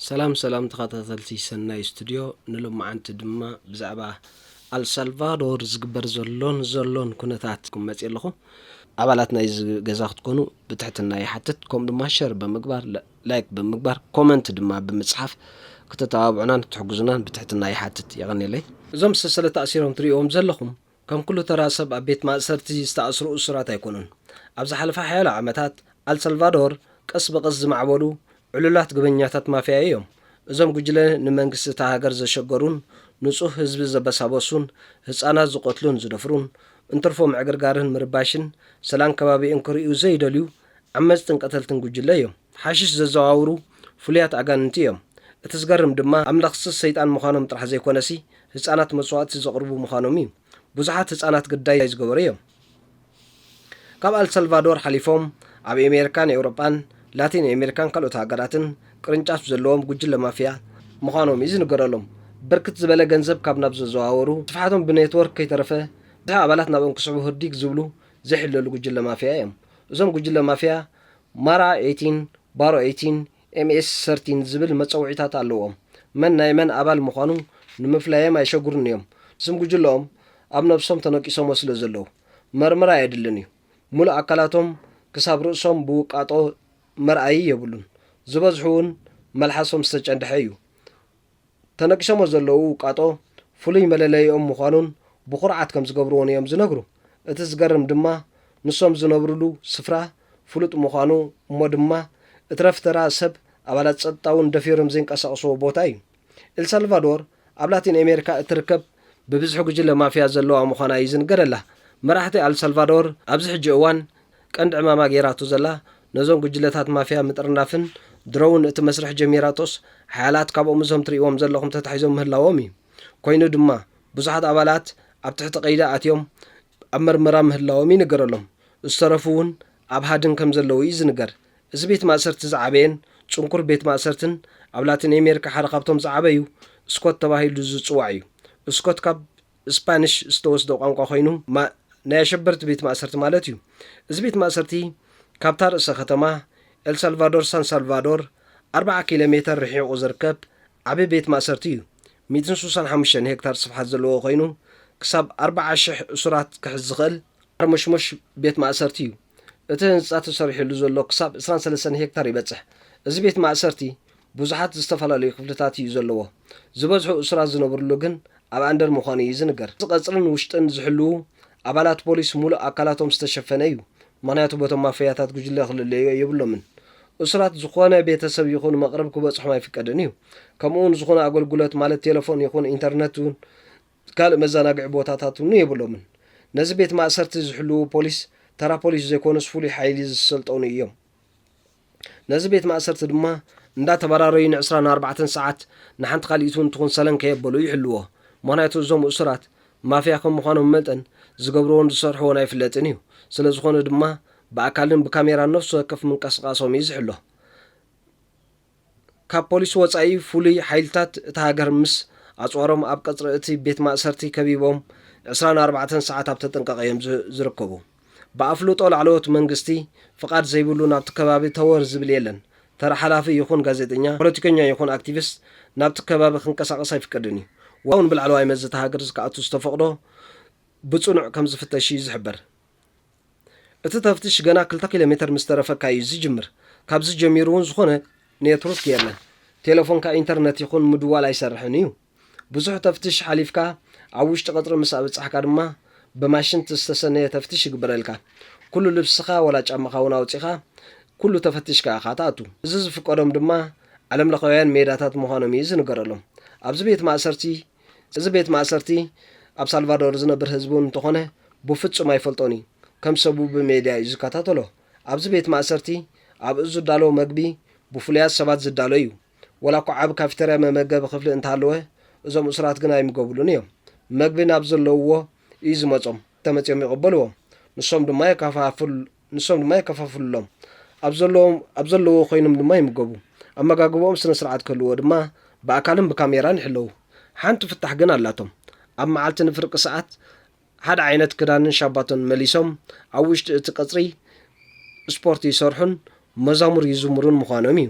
ሰላም ሰላም ተኸታተልቲ ሰናይ ስቱድዮ፣ ንሎማዓንቲ ድማ ብዛዕባ ኣልሳልቫዶር ዝግበር ዘሎን ዘሎን ኩነታት ክመጽእ ኣለኹ። ኣባላት ናይዚ ገዛ ክትኮኑ ብትሕትና ይሓትት። ከምኡ ድማ ሸር ብምግባር፣ ለ- ላይክ ብምግባር፣ ኮመንት ድማ ብምጽሓፍ ክተተባብዑናን ክትሕግዙናን ብትሕትና ይሓትት። የቐንየለይ። እዞም ሰሰለት ተኣሲሮም ትርእይዎም ዘለኹም ከም ኩሉ ተራ ሰብ ኣብ ቤት ማእሰርቲ ዝተኣስሩ እሱራት ኣይኮኑን። ኣብ ዝሓለፈ ሓያሎ ዓመታት ኣልሳልቫዶር ቀስ ብቐስ ዝማዕበሉ ዕሉላት ግበኛታት ማፍያ እዮም። እዞም ጉጅለ ንመንግስቲ እታ ሃገር ዘሸገሩን ንጹህ ህዝቢ ዘበሳበሱን ህጻናት ዝቐትሉን ዝደፍሩን እንትርፎ ምዕግርጋርን ምርባሽን ሰላም ከባቢኡን ክርእዩ ዘይደልዩ ዓመጽትን ቀተልትን ጉጅለ እዮም። ሓሽሽ ዘዘዋውሩ ፍሉያት ኣጋንንቲ እዮም። እቲ ዝገርም ድማ ኣምለኽቲ ሰይጣን ምዃኖም ጥራሕ ዘይኮነሲ ህጻናት መስዋእቲ ዘቕርቡ ምዃኖም እዩ። ብዙሓት ህጻናት ግዳይ ዝገበሩ እዮም። ካብ ኣልሳልቫዶር ሓሊፎም ኣብ ኣሜሪካን ኤውሮጳን ላቲን ኣሜሪካን ካልኦት ሃገራትን ቅርንጫፍ ዘለዎም ጉጅለ ማፍያ ምዃኖም እዩ ዝንገረሎም። ብርክት ዝበለ ገንዘብ ካብ ናብ ዘዘዋወሩ፣ ስፍሓቶም ብኔትወርክ ከይተረፈ ብዙሕ ኣባላት ናብኦም ክስዕቡ ህርዲግ ዝብሉ ዘይሕለሉ ጉጅለ ማፍያ እዮም። እዞም ጉጅለ ማፍያ ማራ ኤይቲን፣ ባሮ ኤይቲን፣ ኤምኤስ ሰርቲን ዝብል መጸውዒታት ኣለዎም። መን ናይ መን ኣባል ምዃኑ ንምፍላዮም ኣይሸግሩን እዮም። ስም ጉጅለኦም ኣብ ነብሶም ተነቂሶሞ ስለ ዘለዉ መርመራ ኣየድልን እዩ። ሙሉእ ኣካላቶም ክሳብ ርእሶም ብውቃጦ መርኣዪ የብሉን። ዝበዝሑ እውን መልሓሶም ዝተጨንድሐ እዩ። ተነቂሶሞ ዘለዉ ውቃጦ ፍሉይ መለለይኦም ምዃኑን ብኹርዓት ከም ዝገብርዎን እዮም ዝነግሩ። እቲ ዝገርም ድማ ንሶም ዝነብሩሉ ስፍራ ፍሉጥ ምዃኑ እሞ ድማ እትረፍ ተራ ሰብ ኣባላት ጸጥታ እውን ደፊሮም ዘይንቀሳቐስዎ ቦታ እዩ። ኤልሳልቫዶር ኣብ ላቲን ኣሜሪካ እትርከብ ብብዝሒ ጉጅለ ማፍያ ዘለዋ ምዃና እዩ ዝንገረላ። መራሕቲ ኣልሳልቫዶር ኣብዚ ሕጂ እዋን ቀንዲ ዕማማ ገይራቶ ዘላ ነዞም ጉጅለታት ማፍያ ምጥርናፍን ድሮ እውን እቲ መስርሕ ጀሚራቶስ ሓያላት ካብኦም እዞም ትርእይዎም ዘለኹም ተታሒዞም ምህላዎም እዩ። ኮይኑ ድማ ብዙሓት ኣባላት ኣብ ትሕቲ ቀይዲ ኣትዮም ኣብ መርመራ ምህላዎም ይንገረሎም። ዝተረፉ እውን ኣብ ሃድን ከም ዘለዉ እዩ ዝንገር። እዚ ቤት ማእሰርቲ ዝዓበየን ጽንኩር ቤት ማእሰርትን ኣብ ላቲን ኣሜሪካ ሓደ ካብቶም ዝዓበዩ ስኮት ተባሂሉ ዝጽዋዕ እዩ። ስኮት ካብ ስፓኒሽ ዝተወስደ ቋንቋ ኮይኑ ማ- ናይ ኣሸበርቲ ቤት ማእሰርቲ ማለት እዩ። እዚ ቤት ማእሰርቲ ካብታ ርእሰ ከተማ ኤልሳልቫዶር ሳን ሳልቫዶር ኣርባዓ ኪሎ ሜተር ርሒቑ ዝርከብ ዓቢ ቤት ማእሰርቲ እዩ። ሚእትን ስሳን ሓሙሽተን ሄክታር ስፍሓት ዘለዎ ኮይኑ ክሳብ ኣርባዓ ሽሕ እሱራት ክሕዝ ዝኽእል ሓርሞሽሞሽ ቤት ማእሰርቲ እዩ። እቲ ህንጻ ተሰሪሕሉ ዘሎ ክሳብ ዕስራን ሰለስተን ሄክታር ይበጽሕ። እዚ ቤት ማእሰርቲ ብዙሓት ዝተፈላለዩ ክፍልታት እዩ ዘለዎ። ዝበዝሑ እሱራት ዝነብርሉ ግን ኣብ ኣንደር ምዃኑ እዩ ዝንገር። እዚ ቀጽርን ውሽጥን ዝሕልዉ ኣባላት ፖሊስ ሙሉእ ኣካላቶም ዝተሸፈነ እዩ። ምኽንያቱ በቶም ማፍያታት ጉጅለ ክልለዩ የብሎምን። እሱራት ዝኾነ ቤተሰብ ይኹን መቕርብ ክበጽሖም ኣይፍቀድን እዩ። ከምኡውን ዝኾነ ኣገልግሎት ማለት ቴሌፎን ይኹን ኢንተርነት እውን ካልእ መዘናግዒ ቦታታት እውን የብሎምን። ነዚ ቤት ማእሰርቲ ዝሕልዉ ፖሊስ ተራ ፖሊስ ዘይኮኑስ ፍሉይ ሓይሊ ዝሰልጠኑ እዮም። ነዚ ቤት ማእሰርቲ ድማ እንዳተበራረዩ ን ዕስራን ኣርባዕተን ሰዓት ንሓንቲ ካልኢቱ እንትኹን ሰለንከ የበሉ ይሕልዎ። ምኽንያቱ እዞም እሱራት ማፍያ ከም ምዃኖም መጠን ዝገብርዎን ዝሰርሕዎን ኣይፍለጥን እዩ። ስለ ዝኾነ ድማ ብኣካልን ብካሜራን ነፍሲ ወከፍ ምንቅስቃሶም እዩ ዝሕሎ። ካብ ፖሊስ ወጻኢ ፍሉይ ሓይልታት እታ ሃገር ምስ ኣጽዋሮም ኣብ ቀጽሪ እቲ ቤት ማእሰርቲ ከቢቦም ዕስራን ኣርባዕተን ሰዓት ኣብ ተጠንቀቕ እዮም ዝ- ዝርከቡ። ብኣፍልጦ ላዕለዎት መንግስቲ ፍቓድ ዘይብሉ ናብቲ ከባቢ ተወር ዝብል የለን። ተራ ሓላፊ ይኹን ጋዜጠኛ፣ ፖለቲከኛ ይኹን ኣክቲቪስት ናብቲ ከባቢ ክንቀሳቐስ ኣይፍቀድን እዩ። ዋውን ብላዕለዋይ መዚ እታ ሃገር ዝከኣቱ ዝተፈቕዶ ብጽኑዕ ከም ዝፍተሽ እዩ ዝሕበር። እቲ ተፍትሽ ገና ክልተ ኪሎ ሜተር ምስ ተረፈካ እዩ ዝጅምር። ካብዚ ጀሚሩ እውን ዝኾነ ኔትወርክ የለን። ቴሌፎንካ ኢንተርነት ይኹን ምድዋል ኣይሰርሕን እዩ። ብዙሕ ተፍትሽ ሓሊፍካ ኣብ ውሽጢ ቀጽሪ ምስ ኣብጻሕካ ድማ ብማሽን ዝተሰነየ ተፍትሽ ይግበረልካ። ኩሉ ልብስኻ ወላ ጫማኻ እውን ኣውጺኻ ኩሉ ተፈቲሽካ ኢኻ ትኣቱ። እዚ ዝፍቀዶም ድማ ዓለምለኻውያን ሜዳታት ምዃኖም እዩ ዝንገረሎም። ኣብዚ ቤት ማእሰርቲ እዚ ቤት ማእሰርቲ ኣብ ሳልቫዶር ዝነብር ህዝቢ እውን እንተኾነ ብፍጹም ኣይፈልጦን እዩ። ከም ሰቡ ብሜድያ እዩ ዝከታተሎ። ኣብዚ ቤት ማእሰርቲ ኣብኡ ዝዳሎ መግቢ ብፍሉያት ሰባት ዝዳሎ እዩ። ወላ እኳ ዓቢ ካፊተርያ መመገቢ ክፍሊ እንተሃለወ እዞም እሱራት ግን ኣይምገቡሉን እዮም። መግቢ ናብ ዘለውዎ እዩ ዝመጾም። ተመጺኦም ይቕበልዎም። ንሶም ድማ የከፋፍል ንሶም ድማ የከፋፍሉሎም። ኣብ ዘለዎም ኣብ ዘለዎ ኮይኖም ድማ ይምገቡ። ኣመጋግባኦም ስነ ስርዓት ክህልዎ ድማ ብኣካልን ብካሜራን ይሕለዉ። ሓንቲ ፍታሕ ግን ኣላቶም። ኣብ መዓልቲ ንፍርቂ ሰዓት ሓደ ዓይነት ክዳንን ሻባቶን መሊሶም ኣብ ውሽጢ እቲ ቀጽሪ ስፖርት ይሰርሑን መዛሙር ይዝምሩን ምዃኖም እዩ።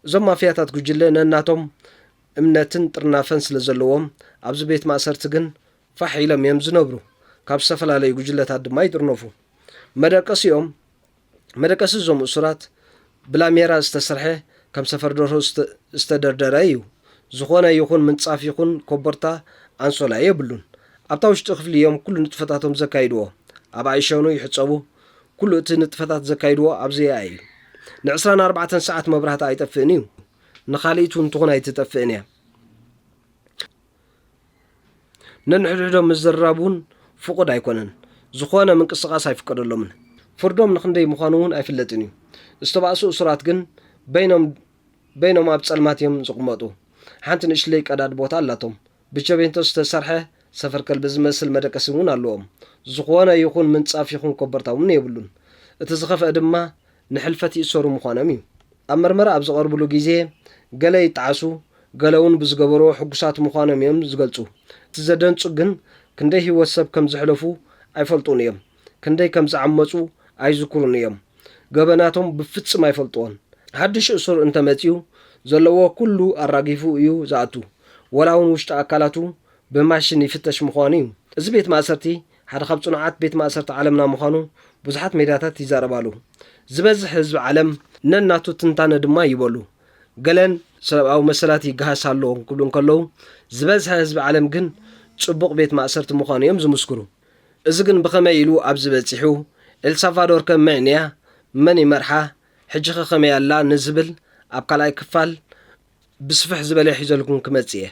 እዞም ማፍያታት ጉጅለ ነናቶም እምነትን ጥርናፈን ስለ ዘለዎም፣ ኣብዚ ቤት ማእሰርቲ ግን ፋሕ ኢሎም እዮም ዝነብሩ። ካብ ዝተፈላለዩ ጉጅለታት ድማ ይጥርነፉ። መደቀሲኦም መደቀሲ እዞም እሱራት ብላሜራ ዝተሰርሐ፣ ከም ሰፈር ደርሆ ዝተ-፣ ዝተደርደረ እዩ። ዝኾነ ይኹን ምንጻፍ ይኹን ኮቦርታ፣ ኣንሶላ የብሉን። ኣብታ ውሽጢ ክፍሊ እዮም ኩሉ ንጥፈታቶም ዘካይድዎ። ኣብ ኣይሸኑ ይሕጸቡ። ኩሉ እቲ ንጥፈታት ዘካይድዎ ኣብዚኣ እዩ። ን24 ሰዓት መብራህቲ ኣይጠፍእን እዩ። ንኻልኢት እውን ትኹን ኣይትጠፍእን እያ። ነንሕድሕዶም ምዝርራብ እውን ፍቑድ ኣይኮነን። ዝኾነ ምንቅስቓስ ኣይፍቀደሎምን። ፍርዶም ንኽንደይ ምዃኑ እውን ኣይፍለጥን እዩ። ዝተባእሱ እሱራት ግን በይኖም፣ በይኖም ኣብ ጸልማት እዮም ዝቕመጡ። ሓንቲ ንእሽለይ ቀዳድ ቦታ ኣላቶም። ብቸቤንቶ ዝተሰርሐ ሰፈር ከልቢ ዝመስል መደቀሲ እውን ኣለዎም። ዝኾነ ይኹን ምንጻፍ ይኹን ኮበርታ እውን የብሉን። እቲ ዝኸፍአ ድማ ንሕልፈት ይእሰሩ ምዃኖም እዩ። ኣብ መርመራ ኣብ ዝቐርብሉ ግዜ ገለ ይጠዓሱ፣ ገለ እውን ብዝገበርዎ ሕጉሳት ምዃኖም እዮም ዝገልጹ። እቲ ዘደንጹ ግን ክንደይ ህይወት ሰብ ከም ዘሕለፉ ኣይፈልጡን እዮም። ክንደይ ከም ዝዓመጹ ኣይዝክሩን እዮም። ገበናቶም ብፍጽም ኣይፈልጥዎን። ሓድሽ እሱር እንተመጺኡ ዘለዎ ኩሉ ኣራጊፉ እዩ ዝኣቱ። ወላ እውን ውሽጢ ኣካላቱ ብማሽን ይፍተሽ ምዃኑ እዩ። እዚ ቤት ማእሰርቲ ሓደ ካብ ጽኑዓት ቤት ማእሰርቲ ዓለምና ምዃኑ ብዙሓት ሜድያታት ይዛረባሉ። ዝበዝሕ ህዝቢ ዓለም ነናቱ ትንታነ ድማ ይበሉ። ገለን ሰብኣዊ መሰላት ይገሃስ ኣሎ ክብሉ እንከለዉ፣ ዝበዝሐ ህዝቢ ዓለም ግን ጽቡቕ ቤት ማእሰርቲ ምዃኑ እዮም ዝምስክሩ። እዚ ግን ብኸመይ ኢሉ ኣብዚ በጺሑ? ኤልሳልቫዶር ከ መን እያ? መን ይመርሓ? ሕጂኸ ከመይ ኣላ? ንዝብል ኣብ ካልኣይ ክፋል ብስፍሕ ዝበለ ሒዘልኩም ክመጽእ እየ።